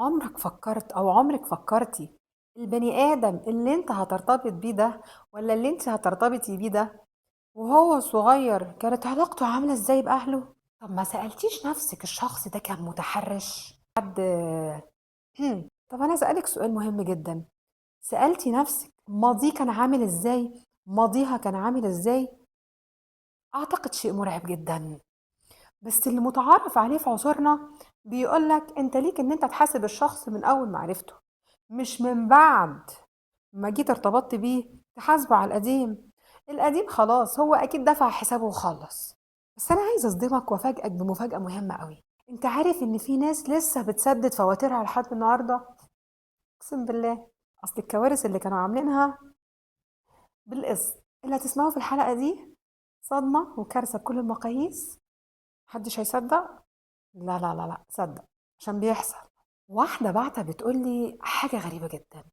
عمرك فكرت أو عمرك فكرتي البني آدم اللي أنت هترتبط بيه ده ولا اللي أنت هترتبطي بيه ده وهو صغير كانت علاقته عاملة إزاي بأهله؟ طب ما سألتيش نفسك الشخص ده كان متحرش؟ حد طب أنا أسألك سؤال مهم جدا، سألتي نفسك ماضيه كان عامل إزاي؟ ماضيها كان عامل إزاي؟ أعتقد شيء مرعب جدا. بس اللي متعارف عليه في عصورنا بيقولك أنت ليك إن أنت تحاسب الشخص من أول ما عرفته، مش من بعد ما جيت ارتبطت بيه تحاسبه على القديم. القديم خلاص هو أكيد دفع حسابه وخلص. بس أنا عايزة أصدمك وأفاجئك بمفاجأة مهمة قوي. أنت عارف إن في ناس لسه بتسدد فواتيرها لحد النهاردة؟ أقسم بالله، أصل الكوارث اللي كانوا عاملينها بالقسط اللي هتسمعوه في الحلقة دي صدمة وكارثة بكل المقاييس. محدش هيصدق؟ لا لا لا لا، صدق عشان بيحصل. واحدة بعتها بتقولي حاجة غريبة جدا،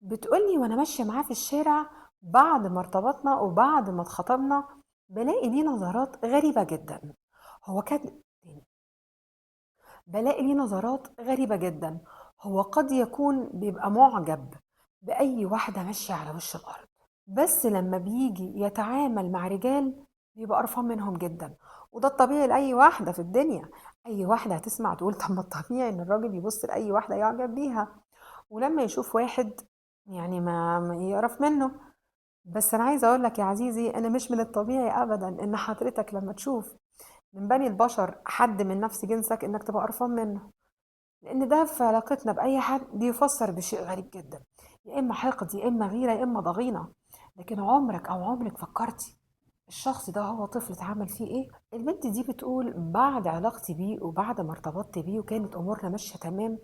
بتقولي وانا ماشية معاه في الشارع بعد ما ارتبطنا وبعد ما اتخطبنا بلاقي ليه نظرات غريبة جدا. هو كان بلاقي ليه نظرات غريبة جدا. هو قد يكون بيبقى معجب بأي واحدة ماشية على وش الأرض، بس لما بيجي يتعامل مع رجال بيبقى قرفان منهم جدا. وده الطبيعي لأي واحدة في الدنيا. أي واحدة هتسمع تقول طب ما الطبيعي إن الراجل يبص لأي واحدة يعجب بيها، ولما يشوف واحد يعني ما يقرف منه. بس أنا عايزة أقول لك يا عزيزي، أنا مش من الطبيعي أبدا إن حضرتك لما تشوف من بني البشر حد من نفس جنسك إنك تبقى قرفان منه، لأن ده في علاقتنا بأي حد بيفسر بشيء غريب جدا، يا إما حقد يا إما غيرة يا إما ضغينة. لكن عمرك أو عمرك فكرتي الشخص ده هو طفل اتعمل فيه إيه؟ البنت دي بتقول بعد علاقتي بيه وبعد ما ارتبطت بيه وكانت أمورنا ماشية تمام،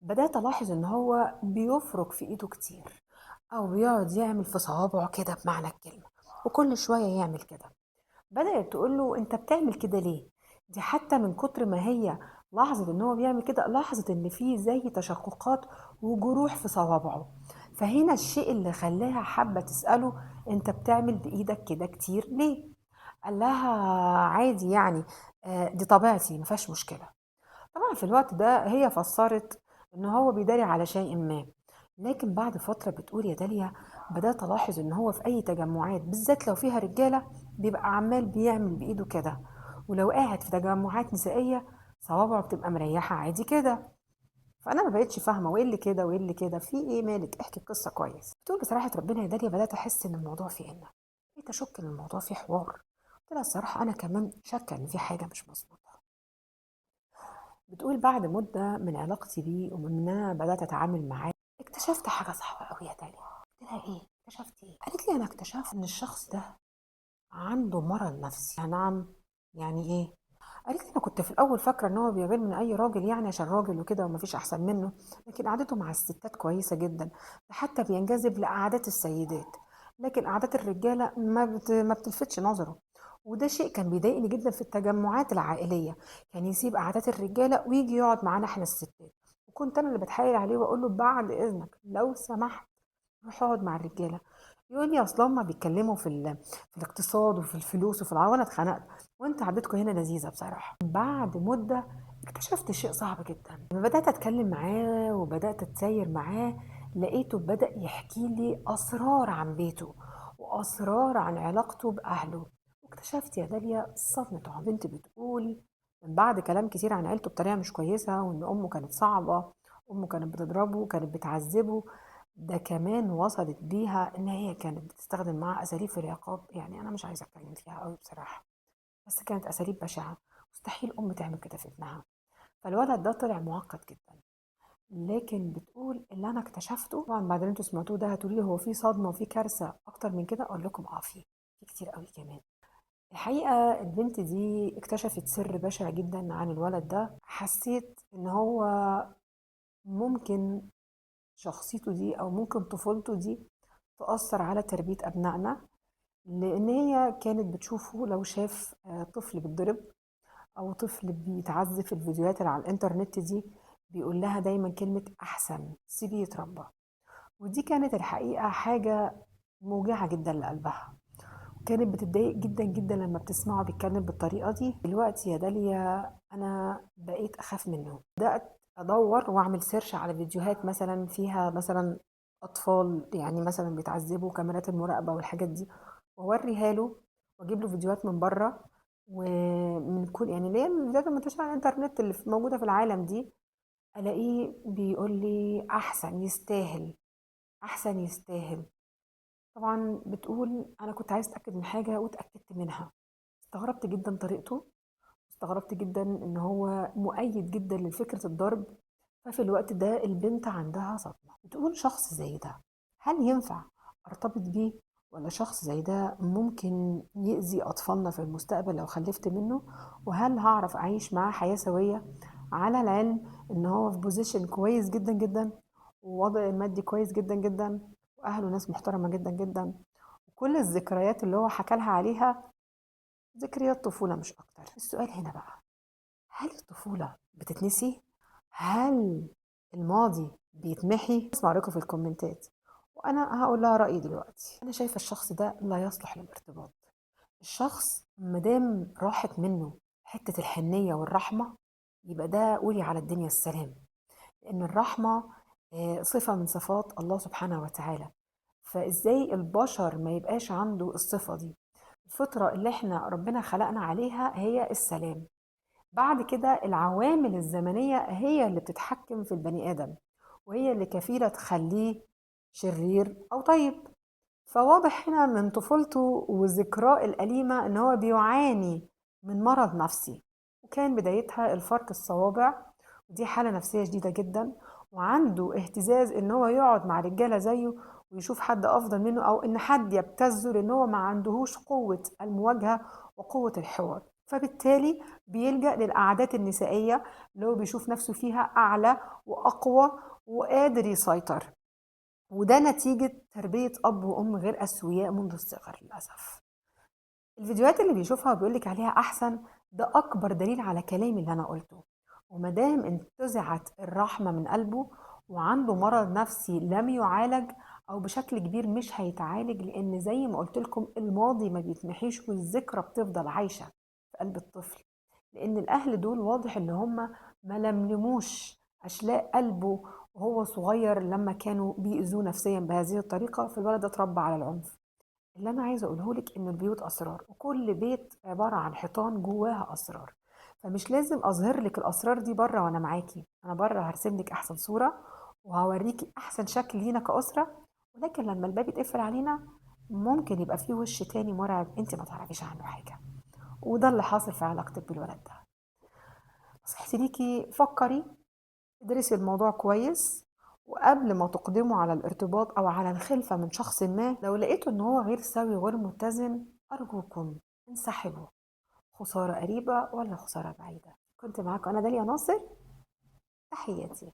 بدأت ألاحظ إن هو بيفرك في إيده كتير، أو بيقعد يعمل في صوابعه كده بمعنى الكلمة، وكل شوية يعمل كده. بدأت تقول له أنت بتعمل كده ليه؟ دي حتى من كتر ما هي لاحظت إن هو بيعمل كده، لاحظت إن في زي تشققات وجروح في صوابعه. فهنا الشيء اللي خلاها حابة تسأله أنت بتعمل بإيدك كده كتير ليه؟ قال لها عادي يعني، دي طبيعتي ما فيهاش مشكلة. طبعا في الوقت ده هي فسرت إن هو بيداري على شيء ما. لكن بعد فترة بتقول يا داليا بدأت ألاحظ إن هو في أي تجمعات بالذات لو فيها رجالة بيبقى عمال بيعمل بإيده كده، ولو قاعد في تجمعات نسائية صوابعه بتبقى مريحة عادي كده. فأنا ما بقتش فاهمة وإيه اللي كده وإيه اللي كده، في إيه مالك؟ احكي القصة كويس. بتقول بصراحة ربنا يا داليا بدأت أحس إن الموضوع فيه إنه، بقيت أشك إن الموضوع فيه حوار. قلت لها الصراحة أنا كمان شاكة إن في حاجة مش مظبوطة. بتقول بعد مدة من علاقتي بيه ومن إن أنا بدأت أتعامل معاه اكتشفت حاجة صعبة قوي يا داليا. قلت لها إيه؟ اكتشفت إيه؟ قالت لي أنا اكتشفت إن الشخص ده عنده مرض نفسي. نعم، يعني إيه؟ قالت لي أنا كنت في الأول فاكرة إن هو بيغير من أي راجل يعني عشان راجل وكده ومفيش أحسن منه، لكن قعدته مع الستات كويسة جدا، حتى بينجذب لقعدات السيدات، لكن قعدات الرجالة ما بتلفتش نظره. وده شيء كان بيضايقني جدا في التجمعات العائلية، كان يسيب قعدات الرجالة ويجي يقعد معانا احنا الستات، وكنت أنا اللي بتحايل عليه وأقول له بعد إذنك لو سمحت روح اقعد مع الرجالة. يقول لي أصل هما بيتكلموا في الاقتصاد وفي الفلوس وفي العالم، وأنا اتخنقت، وأنت عادتكم هنا لذيذة بصراحة. بعد مدة اكتشفت شيء صعب جدا. لما بدأت أتكلم معاه وبدأت أتساير معاه لقيته بدأ يحكي لي أسرار عن بيته وأسرار عن علاقته بأهله. واكتشفت يا داليا صدمة عمري. بنت بتقول من بعد كلام كتير عن عيلته بطريقة مش كويسة، وإن أمه كانت صعبة، أمه كانت بتضربه، كانت بتعذبه، ده كمان وصلت بيها إن هي كانت بتستخدم معاه أساليب في العقاب، يعني أنا مش عايزة أتكلم فيها قوي بصراحة، بس كانت أساليب بشعة، مستحيل أم تعمل كده في ابنها. فالولد ده طلع معقد جدا. لكن بتقول اللي أنا اكتشفته طبعا بعد اللي انتوا سمعتوه ده هتقولي لي هو في صدمة وفي كارثة أكتر من كده؟ أقول لكم في كتير قوي كمان. الحقيقة البنت دي اكتشفت سر بشع جدا عن الولد ده. حسيت إن هو ممكن شخصيته دي أو ممكن طفولته دي تأثر على تربية أبنائنا، لأن هي كانت بتشوفه لو شاف طفل بيتضرب أو طفل بيتعذب في الفيديوهات اللي على الإنترنت دي بيقول لها دايما كلمة أحسن سيبيه يتربى. ودي كانت الحقيقة حاجة موجعة جدا لقلبها، وكانت بتتضايق جدا جدا لما بتسمعه بيتكلم بالطريقة دي. دلوقتي يا داليا أنا بقيت أخاف منه، بدأت أدور وأعمل search على فيديوهات مثلا فيها مثلا أطفال يعني مثلا بيتعذبوا، كاميرات المراقبة والحاجات دي، وأوريها له وأجيب له فيديوهات من بره ومن كل يعني اللي هي الفيديوهات المنتشرة على الإنترنت اللي موجودة في العالم دي، ألاقيه بيقول لي أحسن يستاهل، أحسن يستاهل. طبعا بتقول أنا كنت عايز أتأكد من حاجة واتأكدت منها. استغربت جدا طريقته، استغربت جدا إن هو مؤيد جدا لفكرة الضرب. ففي الوقت ده البنت عندها صدمة، بتقول شخص زي ده هل ينفع أرتبط بيه؟ ولا شخص زي ده ممكن يأذي أطفالنا في المستقبل لو خلفت منه؟ وهل هعرف أعيش معاه حياة سوية؟ على العلم إن هو في position كويس جدا جدا، ووضع المادي كويس جدا جدا، وأهله ناس محترمة جدا جدا، وكل الذكريات اللي هو حكى لها عليها ذكريات طفولة مش أكتر. السؤال هنا بقى، هل الطفولة بتتنسي؟ هل الماضي بيتمحي؟ اسمع رأيكم في الكومنتات وأنا هقول لها رأيي دلوقتي. أنا شايفة الشخص ده لا يصلح للارتباط. الشخص مادام راحت منه حتة الحنية والرحمة يبقى ده قولي على الدنيا السلام، لأن الرحمة صفة من صفات الله سبحانه وتعالى، فإزاي البشر ما يبقاش عنده الصفة دي؟ الفطرة اللي احنا ربنا خلقنا عليها هي السلام. بعد كده العوامل الزمنية هي اللي بتتحكم في البني آدم، وهي اللي كفيلة تخليه شرير أو طيب. فواضح هنا من طفولته وذكراه الأليمة إن هو بيعاني من مرض نفسي، وكان بدايتها الفرق الصوابع، ودي حالة نفسية شديدة جدا، وعنده اهتزاز إن هو يقعد مع رجالة زيه ويشوف حد أفضل منه أو إن حد يبتزه، لأن هو ما عندهوش قوة المواجهة وقوة الحوار، فبالتالي بيلجأ للقعدات النسائية اللي هو بيشوف نفسه فيها أعلى وأقوى وقادر يسيطر، وده نتيجة تربية أب وأم غير أسوياء منذ الصغر للأسف. الفيديوهات اللي بيشوفها وبيقولك عليها أحسن ده أكبر دليل على كلامي اللي أنا قلته. ومادام انتزعت الرحمة من قلبه وعنده مرض نفسي لم يعالج أو بشكل كبير مش هيتعالج، لأن زي ما قلت لكم الماضي ما بيتمحيش والذكرى بتفضل عايشة في قلب الطفل، لأن الأهل دول واضح إن هم ما لملموش أشلاء قلبه وهو صغير لما كانوا بيأذوه نفسيا بهذه الطريقة، فالولد اتربى على العنف. اللي أنا عايزة أقوله لك إن البيوت أسرار، وكل بيت عبارة عن حيطان جواها أسرار، فمش لازم أظهر لك الأسرار دي بره وأنا معاكي، أنا بره هرسم لك أحسن صورة وهوريكي أحسن شكل لينا كأسرة، ولكن لما الباب يتقفل علينا ممكن يبقى فيه وش تاني مرعب أنت ما تعرفيش عنه حاجة، وده اللي حاصل في علاقتك بالولد ده. نصيحتي ليكي فكري، ادرسي الموضوع كويس، وقبل ما تقدموا على الارتباط أو على الخلفة من شخص ما لو لقيتوا إن هو غير سوي وغير متزن أرجوكم انسحبوا، خسارة قريبة ولا خسارة بعيدة. كنت معاكم أنا داليا ناصر، تحياتي.